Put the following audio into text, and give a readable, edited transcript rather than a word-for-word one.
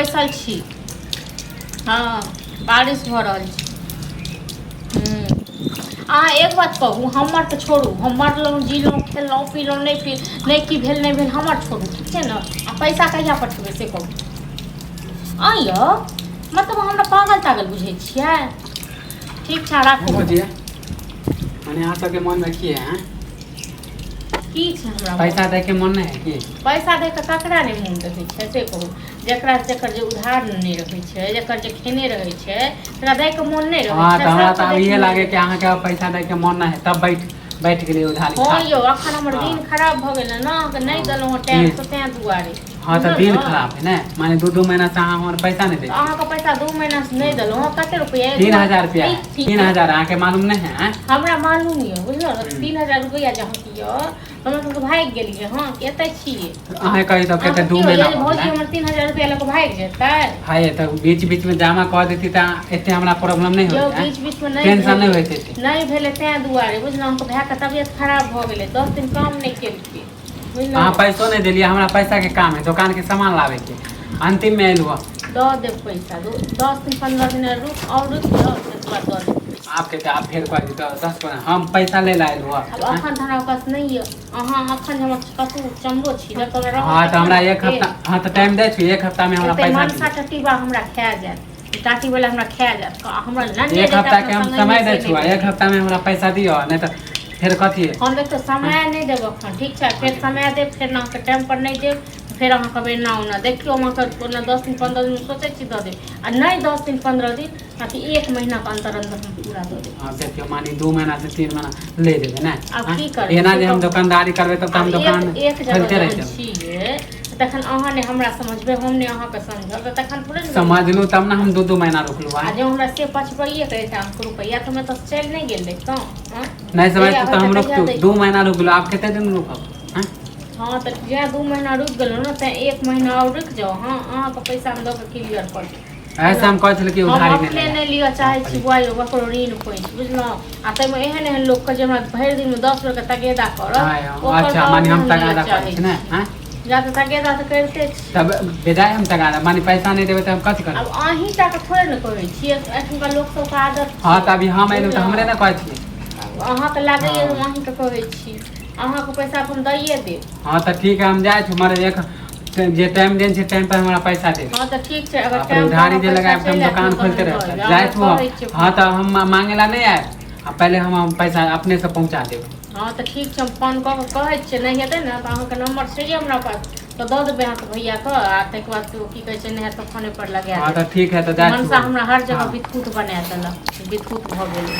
बैसल छी। हँ, बारिश भऽ रहल छै। अहाँ एक बात कहू, हमर तऽ छोड़ू, हम मरलहुँ जीलहुँ खेलहुँ पीलहुँ, नहि पी नहि की भेल नहि भेल, हमर छोड़ू, ठीक छै ने? आ पैसा कहिया पठेबै से कहू। आँ यौ, मतलब हमरा पागल तागल बुझै छियै? ठीक छै, राखू। भौजी, मने अहाँ सबके मनमे की है, आँय? की छै हमरा? पैसा दैके मन नहि है की? पैसा दे कऽ ककरा नहि मोन रहै छै से कहू। जकरा जकर जे उधार नहि रहै छै, जकर जे खेने रहै छै, तकरा दैके मोन नहि रहै हँ छै। तऽ हमरा सबके तऽ दैके अभिये मोन लागे रहै कि अहाँके आब पैसा दैके मन नहि है, तब बैठ बैठ गेलियै उधारी हँ खा। यौ, अखन हमर हँ। दिन खराब भऽ गेल ने, अहाँके नहि हँ। देलहुँ हँ दिन टाइमसँ, तेँ दुआरे। हँ तऽ बुझलहुँ दिन ने? खराब है ने, माने 2-2 महीना से अहाँ हमर पैसा नहि दै तऽ छी। अहाँके पैसा 2 महीनासँ नहि देलहुँ हँ। कते रुपैआ? 3000 रुपया है, 3000 अहाँके मालूम नहि है, आँय? हमरा मालूम यऽ, बुझलहुँ ने? 3000 रुपैआ जे अहाँके यऽ, हमरा सबके भागि गेलियै हँ कि एतऽ छियै? अहाँ कही तऽ कते अहाँके दू की होइए महीना जे भऽ भौजी गेल। हमर 3000 रुपैआ लऽ कऽ भागि जेतै? हाय, तऽ बीच बीच मे जमा कऽ देती तऽ एते हमरा प्रॉब्लम नहि यौ, होइत, आँय? बीच बीचमे नहि टेंशन नहि भेलै। होइत एते। नहि भेलै तेँ दुआरे, बुझलहुँ? अहाँके भायके तबियत खराब भऽ गेलै, 10 दिन काम नहि केलकै, बुझलहुँ? अहाँ पैसो नहि देलियै। हमरा पैसाके काम है, दोकानके सामान लाबैके। अन्तिममे एलहुँ हँ। दऽ देब पैसा। 10 दिन 15 दिन रुक आओर रुकि जाउ, ताहिके बाद दऽ देब पैसा। आपके तऽ आप फेर कहै छी 10 15, हम पैसा ले ला एलहुँ हँ। आब एखन तऽ हमरा पास नहि यऽ। अहाँ एखन जे हमर कतहु चमरो छिलत तऽ हमरा हँ रहत तऽ तखन हमरा ने एक देब। हफ्ता, हँ तऽ टाइम दै छी, एक हफ्तामे हमरा एते पैसा मनसा दिअ। टटीबा हमरा खा जायत, टाटीवला हमरा खा जायत। हमरा नन्ने एक जकाँ हफ्ताके अपना हम संगे समय दै से छी, नहि एक भेलै। हफ्तामे हमरा पैसा दिअ, नहि तऽ फेर कथी हम देखियौ, समय नहि देब एखन, ठीक छै? फेर समय देब, फेर अहाँके टाइमपर नहि देब, फेर अहाँ कहबै एना ओना। देखियौ, हम अहाँके ओना 10 दिन 15 दिन सोचै छी दऽ देब, आ नहि 10 दिन 15 दिन, ताकि एक महीनाके अन्दर अन्दर हम पूरा दऽ देब। आब देखियौ, माने 2 महीना से 3 महीना ले जेबै ने? आब आँय? की करबै एना से जे हम कहू। दोकानदारी करबै तब तऽ आब हम एक दोकान एक जगह खोलिते रहि जहन जेबै। छियै तखन अहाँ ने हमरा समझबै, हम ने अहाँके समझब, तऽ तखन थोड़े ने। समझलहुँ तब ने हम 2-2 महीना रुकलहुँ। आ आँय? जँ हमरा से पछबैएके रहै अहाँके रुपैआ, तऽ हम एतऽ चलि नहि गेल रहितहुँ, आँय? नहि समझतू जहिया तऽ हम होइतै तहिया रुकतू। दैतहुँ। 2 महीना रुकलहुँ, आब कते दिन रुकब, आँय? हँ तऽ जैं 2 महीना रुकि गेलहुँ ने, तैं एक महीना आओर रुकि जाउ। हँ, अहाँके पैसा हम दऽ कऽ क्लियर कऽ देब। ऐसे हम कहै छलै कि हम उधारी नहि अपने लेला। नहि लिअ चाहै छी बौआ यौ ककरो ऋण पैंच, बुझलहुँ? आ ताहिमे एहन एहन लोकके जे हमरा भरि दिनमे 10 बेरके तगेदा करत, ओकर अच्छा तऽ आओर माने नहि हम हम लिअ तगादा करै चाहै छी ने? छी। आँय? जा तऽ तगेदा तऽ करिते छी। तब बेजाय हम तगादा, माने पैसा नहि देबै तऽ हम कथी आब करबै? अहीं टाके थोड़े ने कहै छियै, एखुनका लोक सबके आदत हँ छै। तऽ अभी हम एलहुँ तऽ बुझलहुँ? हमरे ने कहै छियै। अहाँके लागैए हम हँ। अहीँके कहै छी? अहाँके पैसा तऽ हम दैए देब। हँ तऽ ठीक है, हम जाइ छी, मगर एक जे टाइम देने छै, टाइम पर हमरा पैसा देब। हँ तऽ ठीक छै, अगर अपने टाइम पर उधारी अहाँ जे पैसा लगायब तऽ हम चलि आयत ने दोकान तहन खोलते दऽ रहब। देब। जाइ अहाँ छू हम। कहै छियै हँ फोन तऽ कऽ। हम मांगे ला नहि आयब, आ पहिले हम पैसा अपनेसँ पहुँचा देब। हँ तऽ ठीक छै, हम फोन कऽ कऽ कहै छियै। नहि हेतै ने तऽ अहाँके नम्बर छैहे हमरा पास, तऽ दऽ देबै अहाँके भैयाके, आ ताहिके बाद की कहै छै, नहि हैत तऽ फोने पर लगा हँ देब। तऽ ठीक है, तऽ जाइ छू मनसा हम। हमरा हर जगह हँ। बितकुत बना देलक, बितकुत भऽ गेलै।